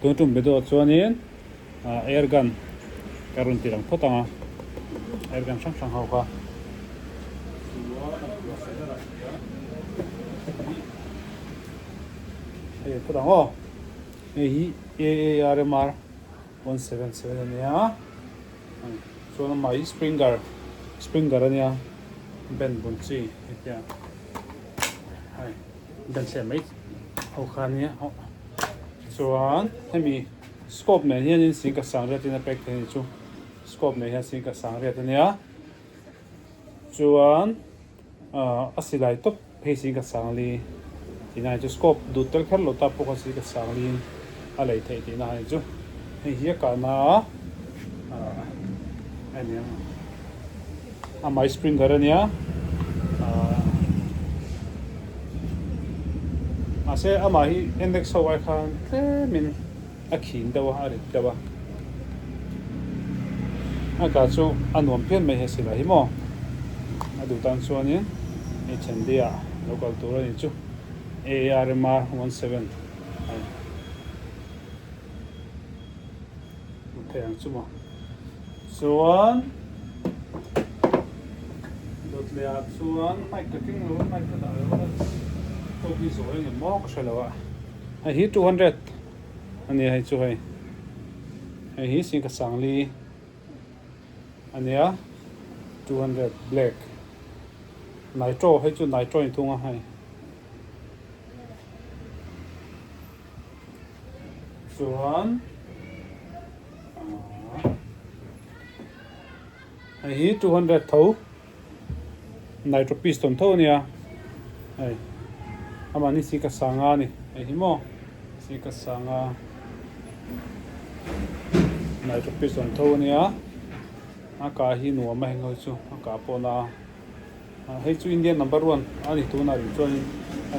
Tun tum be dawh chuanin air gun ka rawn ti lang phawt ang a, air gun hrang hrang ho kha. Hei phawt ang aw, hei hi AARMR 177 a nia, chuan amah hi springer springer a nia, band bun chi hetia hei. Dan hliah mai ho kha ania chuan hemi scope nen hianin singka sang riat in a pek thei a ni chu scope nen hian singka sang riat ania chuan ah a silai tawp phei singka sang li tihna a ni chu scope duh tel kher lo ta pawh kha singka sang li in a lei theih tihna a ni chu hei hi a kahna ah a nia. A mai sprinkler a nia ahh mahse amah hi index ho ai khan tlemin a khin deuh a a rit deuh a a kah chu a nuam phian mai he silai hi maw a duh tan chuanin hei Chandi ah lo kal tur a ni chu ARMR 17 a ni. Thei ang chu maw. Chuan dawt leh ah chuan mic ka keng lo a mic ka dah lo a pawh hi zawi ang em maw ka hre lo a. Hei hi 200 a nia hei chu hei. Hei hi singkhat sangli a nia 200 black nitro hei chu nitro a ni thung a hei. Chuan hei hi 200 tho nitro piston tho ania hei amah ni sika sanga ani hei hi maw sika sanga nitro piston tho ania a kah hi nuam a heng ho chu a kah pawh na a hei chu Indian number one ani tunah rih chuanin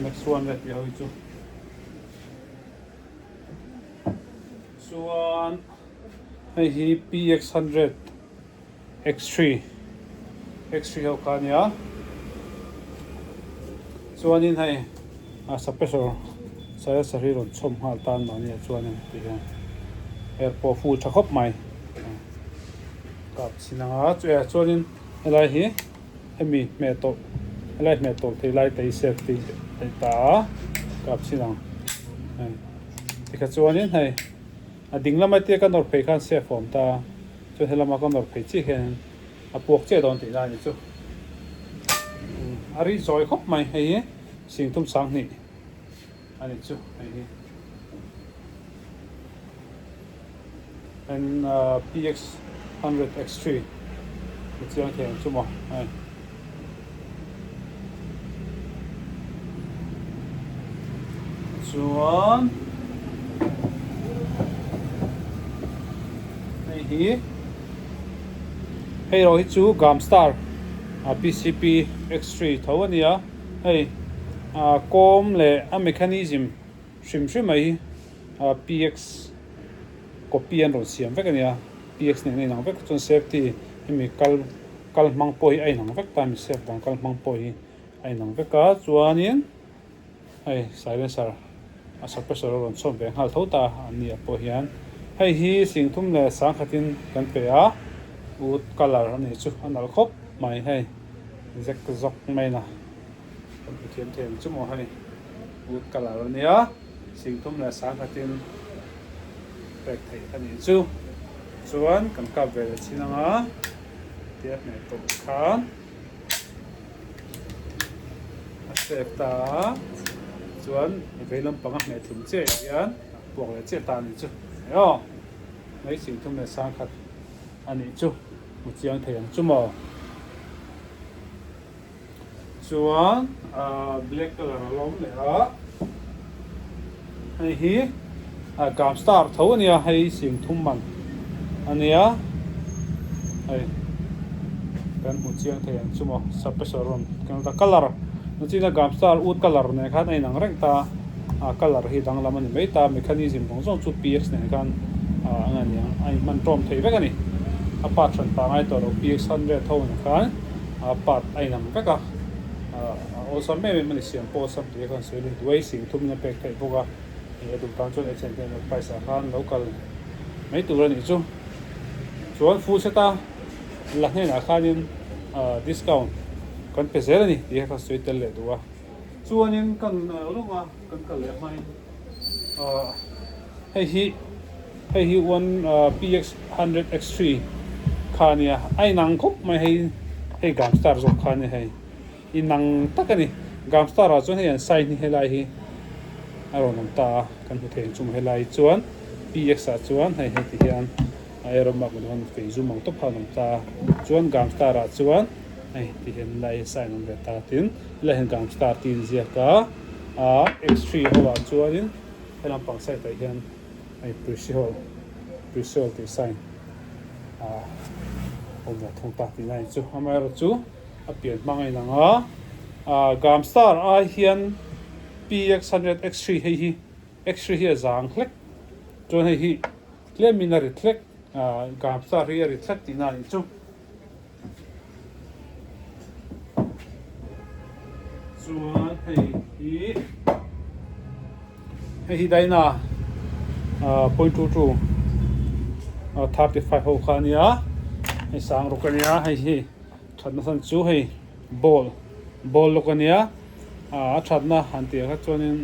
MX 200 tih ho hi chu. Chuan hei hi PX 100 X3 X3 ho kha a nia chuanin hei a suppressor silencer hi rawn chhawm nghal tan mahni ah chuanin ti hian air pawh full tha khawp mai kap chhin ang a chuanin helai hi. Hemi hmeh tawh helai hmeh tawh thei lai te hi safety theih ta a kap chin ang hei tikha chuanin hei a ding lama tia ka nawr phei khan safe a awm ta a chuan helama ka nawr phei chiah hian a puak chiah dawn tih lai a ni chu a ri zawi khawp mai hei hi singthum sanghnih a ni chu hei hi. And PX 100 X3 a chiang thei ang chu maw hei. Chuan hei hi hei erawh hi chu Gamstar PCP X3 tho a ni a hei kawm leh a mechanism hrim hrim mai hi PX copy an rawn siam vek a nia PX nen a inang vek chuan safety hemi kal kal hmang pawh hi a inang vek ta a mi safe dan kal hmang pawh hi a inang vek a chuanin hei silencer a suppressor a rawn chhuak ve nghal tho ta an ni ah pawh hian hei hi singthum leh sangkhatin kan pe a wood colour a nih chu a nalh khawp mai hei zek zawk mai na. Kan hmu thiam thei ang chu maw hei wood colour a nia singthum leh sanghatin pek theih a nih chu chuan kan kap ve leh chin anga tia hmeh tawh khan a save ta a chuan vei lampang a hmeh tlum chiah hian a puak leh chiah ta a nih chu hei aw mai singthum leh sangkhat a nih chu hmu chiang thei ang chu maw. Chuan black colour a lo awm leh a, hei hi Gamstar tho a nia hei singthum man a nia hei kan hmu chiang thei ang chu maw suppressor rawn kan ta colour nachina Gamstar wood colour nen khan a inang reng ta a colour hi danglam a ni mai ta mechanism zawng zawng chu PX nen khan a aniang a inhman tawm thei vek a ni a part hran pangai tawh lo PX 100 ho nen khan. A part a inang vek a. A awlsam em em a ni, siam pawh awlsam tih kha kan sawi leh duai, sing thumin a pek theih bawk a, ih a duh tan chuan H and M price ah khan lo kal mai tur a nih chu. Chuan full set a la hnenah khanin discount kan pe zel a ni tih kha kan sawi tel leh duh a. Chuanin kan rawnga kan kal leh hmain hei hi hei hi one PX 100 X3 kha a nia, a inang khawp mai hei hei Gamstar zawk kha a ni hei inang tak a ni Gamstar ah chuan hei an sign hi helai hi a rawn awm ta a kan hmu thei ang chu maw helai chuan PX ah chuan hei heti hian a arrow mark dawn fei zum ang tawp kha a rawn awm ta a chuan Gamstar ah chuan hei ti hian helai hi sign a awm ve ta tin helai hian Gamstar tih a inziak a ah X3 ho ah chuanin he lampang side ah hian hei Prisihol Prisihol tih sign ah awm ve thung ta tih lai chu amaherawhchu chu a pian hmang a inang a ah Gamstar ai hian PX100 X3 hei hi X3 hi a zang hlek chuan hei hi tlemin a rit hlek ah Gamstar hi a rit hlek tihna a nih chu. Chuan hei hi hei hi Dyna 0.22 35 ho kha a nia hei sang ruk a nia hei hi thatna chhan chu hei ball ball lawk a nia a thatna han tih ah kha chuanin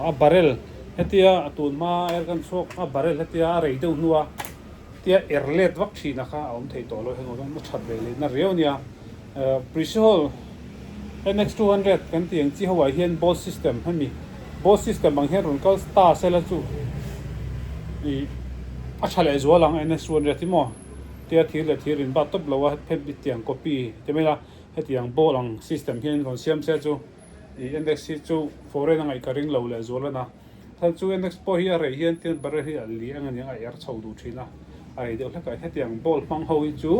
a barrel hetia tun hma er kan chhuak a barrel hetia a rei deuh hnua. Tia er let vak thina kha a awm thei tawh lo heng awm a that ve leh na riau nia. Prisihol NX 200 kan tih ang chi ho ah hian bolt system hemi bolt system ang hian rawn kal ta sela chu ih a tha leh zual ang NX 200 hi maw tia thir leh thir in bat tawp lo a hemi tiang copy ti mai la hetiang bolt ang system hian rawn siam se chu ih NX hi chu foreign a ngaih ka ring lo leh zual a na. Thal chu NX pawh hi a rei hian tin barrel hi a li ang aniang a er chho duh thin a, a rei deuh hlek a, hetiang ball hmang ho hi chu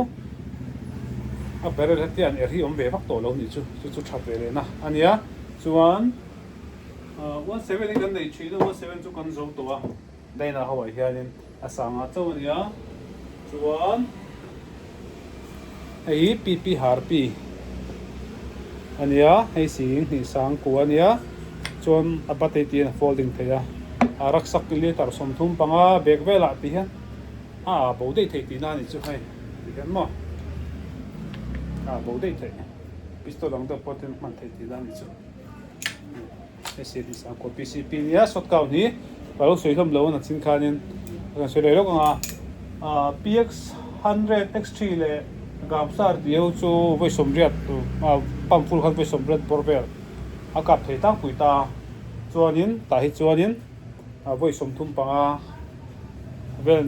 a barrel hetia an er hi awm ve vak tawh lo nih chu, chu chu that ve lehna a nia. Chuan 17 hi kan nei thin a, 17 chu kan zo tawh a, Dyna ho ah hianin a sangah chauh a nia. Chuan hei hi PP Harpy a nia, hei sing hnih sang kua a nia. Chuan a battery tih hian a folding thei a, a rucksack litre 35 bag velah tih hian a ah bo daih theih tihna a nih chu hei ti hian maw a ah bo daih theih pistol ang deuh pawh ten hman theih tihna a nih chu. PCP nia short count hi ka lo sawi hlawm lo a nachin khanin ka kan sawi leh lawk ang a PX 100 X3 leh Gamstar tih ho chu vawi 80 pump full khan vawi 80 bawr vel a kap thei tlangpui ta chuanin tah hi chuanin vawi 35 vel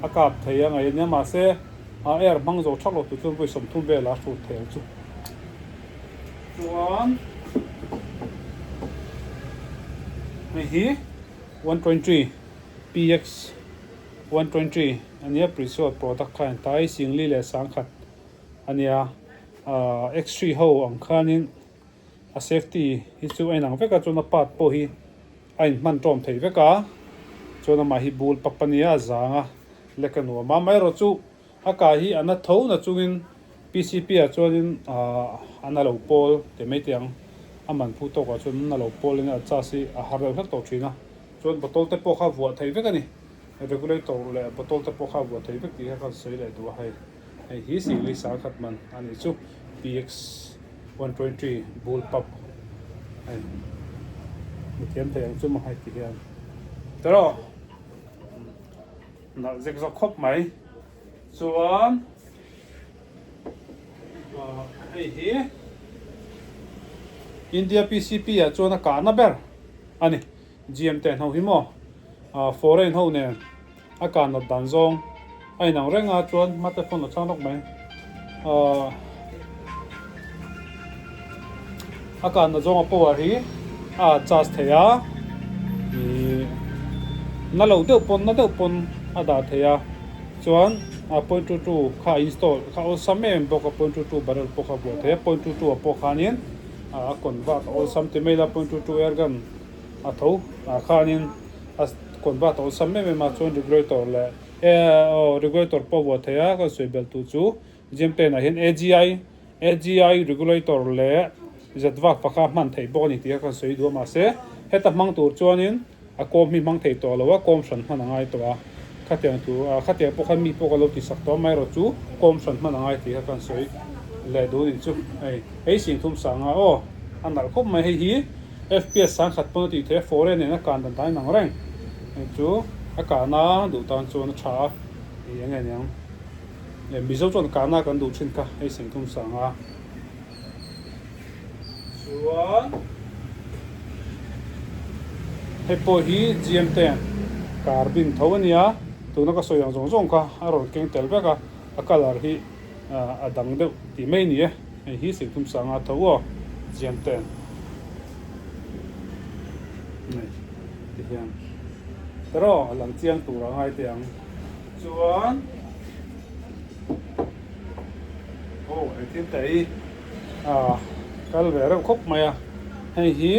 a kap thei a ngaih a nia mahse air hmang zo thak lo tur chuan vawi 30 vel a hrut thei ang chu. Chuan hei hi 1.3 PX 1.3 a nia Prisua product kha in tai singli leh sangkhat a nia ahh X3 ho ang khanin a safety hi chu a inang vek a chuan a part pawh hi a inhman tawm thei vek a chuan amah hi bul pap a nia a zang a lek a nuam a amaherawhchu A kah hi a na tho na chungin PCP ah chuanin a na lo pawl teh mai teh ang. A man phu tawkah chuan a na lo pawlin a charge hi a har deuh hlek tawh thin a. Chuan bottle te pawh kha vuah theih vek a ni. Regulator leh bottle te pawh kha vuah theih vek tih kha ka sawi leh duh a hei. Hei hi Singli Sangkhat man a nih chu PX 120 bull pup hei mithiam thei ang chu maw hei ti hian. Tawh. Nalh zek zawk khawp mai. Chuan hei hi India PCP ah chuan a kahna ber a ni. GM ten ho hi maw foreign ho nen a kah nat dan zawng a inang reng a chuan hmate phone a chhang lawk mai. A kanna zawnga power hi a adjust thei a ihh na lo deuh pawn na deuh pawn a dah thei a chuan a 0.22 kha a install kha awlsam em em bawk a 0.22 barrel pawh kha a buai thei a 0.22 ah pawh khanin a convert a awlsam ti mai ila 0.22 air gun a tho ah khanin a convert a awlsam em em a chuan regulator leh aw regulator pawh a buai thei a ka sawi belh tur chu gem ten ah hian AGI AGI regulator leh. Zet vak pakha hman theih bawk a ni tih kha kan sawi duh a, mahse heta hmang tur chuanin a kawm hi hmang thei tawh lo a, kawm hran hman a ngai tawh a, khatiang tur ah khatiang pawh khan mi pawh ka lo ti sak tawh a, amaherawh chu kawm hran hman a ngai tih kha kan sawi leh duh a nih chu. Hei hei singthum sanga aw a nalh khawp mai, hei hi FPS sangkhat pawn a tih theih a, foreign nen a kan dan dan inang reng, hei chu a kahna duh tan chuan a tha a, ih eng nge niang Mizo chuan kahna kan duh thin kha hei singthum sanga. Chuan hei pawh hi GM ten carbine tho a nia, tuna ka sawi ang zawng zawng kha a rawn keng tel vek a, a colour hi a dang deuh tih mai a ni e, hei hi Singthum Sanga tho aw GM ten hei ti hian teraw a lang chiang tur a ngai teh ang chuan. Aw hei thil te hi ah kal ve reuh khawp mai a hei hi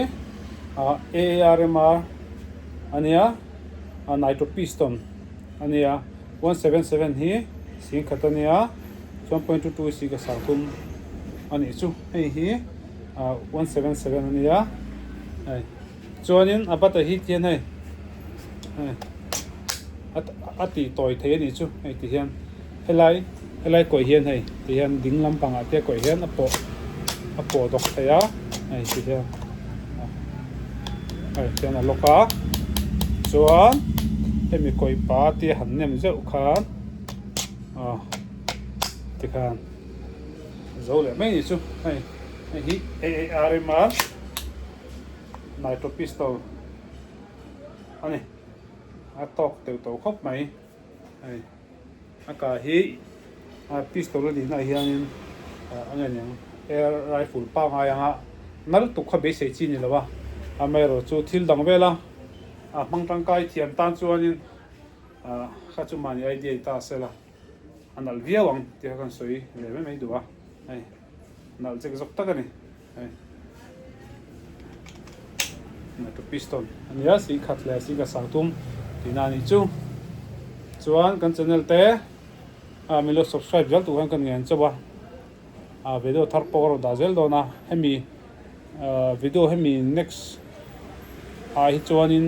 ah A_A_R_M_R a nia a nitro piston a nia 177 hi singkhat a nia chuan point two two si ka sang thum a nih chu hei hi ah 177 a nia hei. Chuanin a bata hi tian hei hei a tih tawi thei a nih chu hei ti hian helai helai kawih hian hei ti hian ding lampangah te kawih hian a pawh a pawh dawk thei a hei ti hian hei tihian a lawk a chuan hemi kawih pa te han nem zeuh khan ah tikhan zo leh mai a nih chu hei hei hi A_A_R_M a. Nitro pistol a ni a tawk teuh tawh khawp mai hei a kah hi a pistol a nihna ah hianin a nge niang air rifle pangngai anga nal tuk kha beisei chi a ni lo a amaherawhchu thil dang vela a hmang tangkai thiam tan chuanin kha chu mahni idea ni ta sela a nalh viau ang tih kha kan sawi ve mai mai duh a hei nalh chek zawk tak a ni. Hei nitro piston a nia si khat leh si ka sang tum tihna a nih chu chuan kan channel te ah min lo subscribe zel tur khan kan ngen chauh a ah video thar pawh ka rawn dah zel dawn a hemi ah video hemi next ah hi chuanin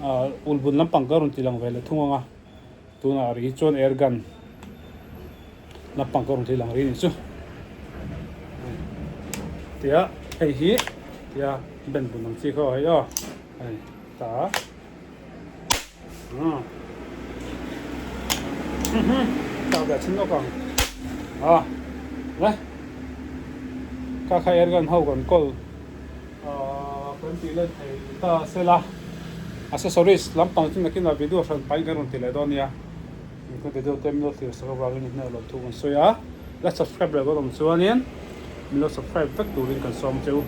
ah ulbun lampang ka rawn ti lang ve leh thung ang a. Tunah rih hi chuan air gun lampang ka rawn thei lang rih a nih chu. Tia hei hi tia ben bun ang chi kha aw hei aw hei ta tak dah chin lawk ang a le kha kha air gun ho kan kawl kan tih let thei ta sela accessories lampang chu nakinah video hran pahin kan rawn ti leh dawn nia ka video te min lo thlir sak avangin i hmel lo thu kan sawi a la subscribe leh dawn awm chuanin min lo subscribe vek turin kan sawm cheu.